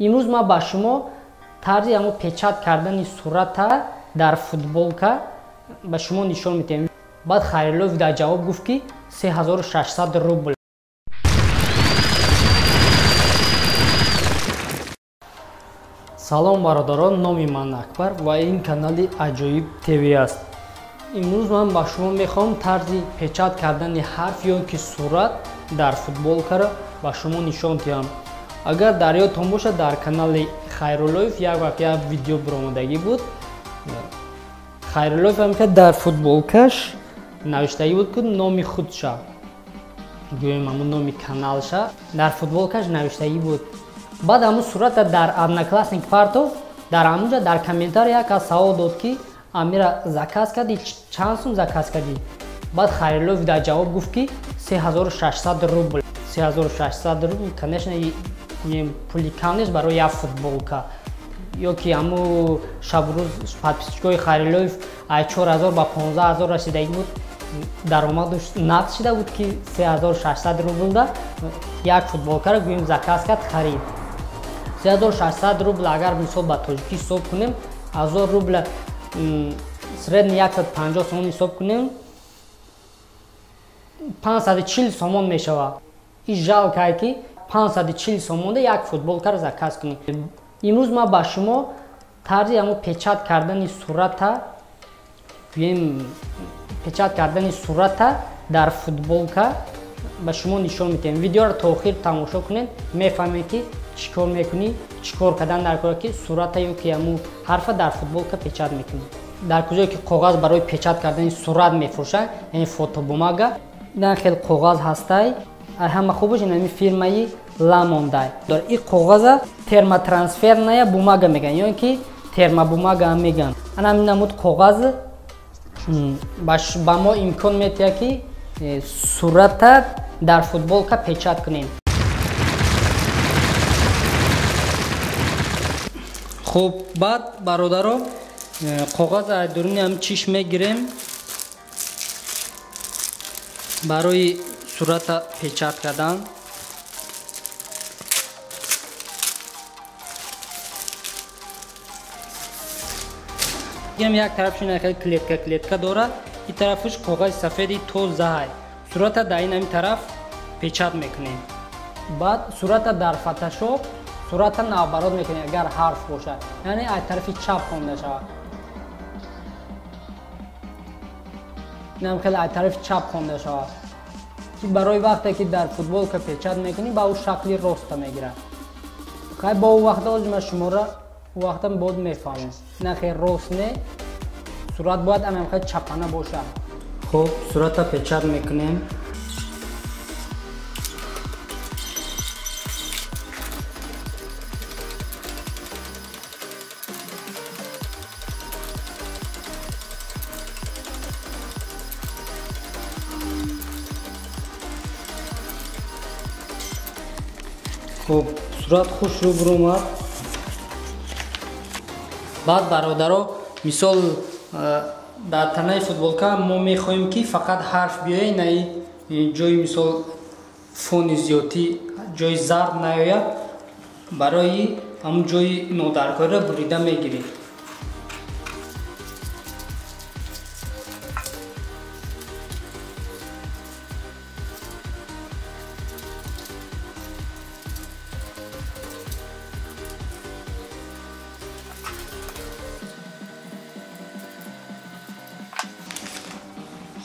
Имрӯз ман ба шумо тарзи ҳамон печат кардани сурата дар футболка ба шумо нишон медиҳам. Баъд Хайруллоев дар ҷавоб гуфт, ки 3600 рубл. Салом бародарон, номи ман Акбар ва ин канали Аҷоиб ТВ аст. Имрӯз ман ба шумо мехоҳам тарзи печат кардани ҳарф ё ки сурат дар футболкаро ба шумо нишон диҳам. Агар дар ёдтон бошад, дар канали Хайруллоев як вақт як видео баромадагӣ буд. Хайруллоев ҳам дар футболкаш навиштагӣ буд, ки номи худша, гӯем ҳамун номи каналша дар футболкаш навиштагӣ буд. Баъд ҳамун сурата дар Одноклассник партов, дар ҳамунҷа дар комментария як кас савол дод, ки амира заказ кардӣ, чанд сум заказ кардӣ? Баъд Хайруллоев дар ҷавоб гуфт, ки 3600 рубл. 3600 рубл, конечно, пули кам нест барои як футболка. Ё ки ҳамун шабрӯз подписчикои Хайруллоев ай 4000 ба 15000 расидагӣ буд, даромадаш нақд шида буд, ки 3600 рублда як футболкаро гӯем заказ кард, харид. 3600 рубл агар мисол ба тоҷикӣ ҳисоб кунем, 1000 рубла средний 150 сомон ҳисоб кунем, 540 сомон мешавад. И жалкае, ки 540 сомонда як футболкаро заказ кунем. Имрӯз ман ба шумо тарзи ҳамон печат кардани сурата, гӯем печат кардани сурата дар футболка ба шумо нишон медиҳем. Видеоро то охир тамошо кунед, мефаҳмед, ки чӣ кор мекунӣ, чӣ кор кардан дар кор, ки сурата ё ки ҳамун ҳарфа дар футболка печат мекунӣ. Дар куҷое ки коғаз барои печат кардани сурат мефурӯшанд, яъне фотобумага, ин хел коғаз ҳастай. Ҳама хубаш ин ҳамин фирмаи Ламондай. Ин коғаза термотрансферная бумага мегӯянд, ё ин ки термобумага ҳам мегӯянд. Ана ҳамин намуд коғаз ба мо имкон медиҳад, ки сурата дар футболка печат кунем. Хуб, баъд бародаро, коғаз аз дуруни ҳам чиш мегирем барои сурата печат кардан. Як тарафш ин хел клетка клетка дорад, ин тарафаш коғази сафеди тозаҳай. Сурата дар ин ҳамин тараф печат мекунем. Баъд сурата дар фотошоп сурата навбарот мекунем, агар ҳарф бошад, яъне аз тарафи чап хонда шавад. Инам хеле аз тарафи чап хонда шавад, ки барои вақте ки дар футболка печат мекунӣ, ба ӯ шакли роста мегирад. Хай, бо ӯ вақта ҳозир ман шуморо ӯ вақта боз мефаҳмам. Ина хел рост не, сурат бояд анам хел чапана бошад. Хуб, сурата печат мекунем. Хуб, сурат хушрӯ буромад. Баъд бародаро, мисол дар танаи футболка мо мехоҳем, ки фақат ҳарф биёяд, на ҷои мисол фони зиёдӣ, ҷои зард наояд, барои ҳамун ҷои нодаркориро бурида мегирем.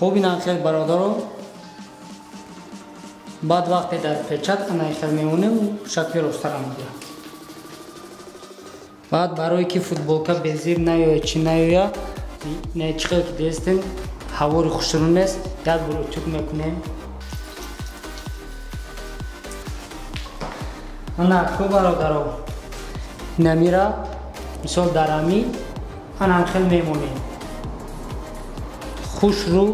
Хуб, ин хел бародаро, баъд вақте дар печат ана хел мемонем, шакли ростара мегирад. Баъд барое ки футболка безир наёяд, чӣ наёяд, не чӣ хел ки дестем, ҳавори хушрӯ нест, як бор утюг мекунем. Ана ку бародаро, инамира мисол дар ҳамин ана хел мемонем. Хушрӯ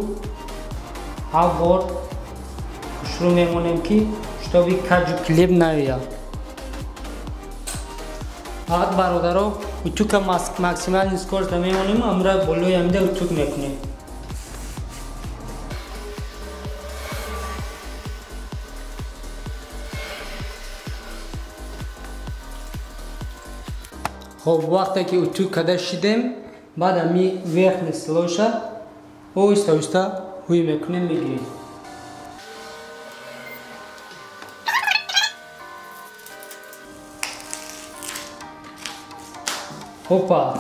ҳавор хушрӯ мемонем, ки шитоби каҷу клеб наояд. Баъд бародаро, утюка максимальный скорость мемонем, амра болои ҳамида утюг мекунем. Хоб, вақте ки утюг карда шидем, баъд ами верхний слойша оҳиста оҳиста ҳуй мекунем, мегирем. Опа,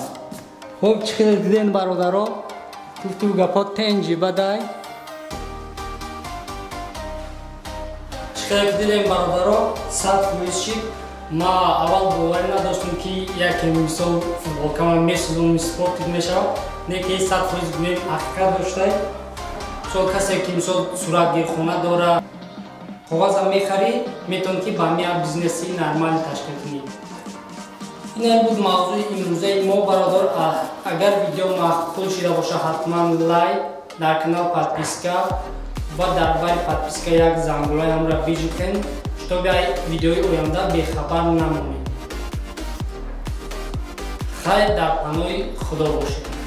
хоб, чӣ хеле диден, бародаро, гуфту гапҳо тенҷи бадай. Чӣ хеле дидем, бародаро, 100% шид. Ма аввал боварӣ надоштам, ки яке мисол футболкама месӯзонам, спортик мешавад, не ки 100% гӯем ҳақиқат доштай. Мисол, касе ки мисол суратгирхона дора, коғазам мехарӣ, метавонӣ ки ба мия бизнеси нормалӣ ташкил кунӣ. Ин буд мавзӯи имрӯзаи мо, бародар. Агар видео маъқул шида боша, ҳатман лайк, дар канал подписка ва дар бари подписка як зангулаи ҳамра биҷикен, чтобы видеои оянда бехабар намонед. Хайр, дар паноҳи Худо бошед.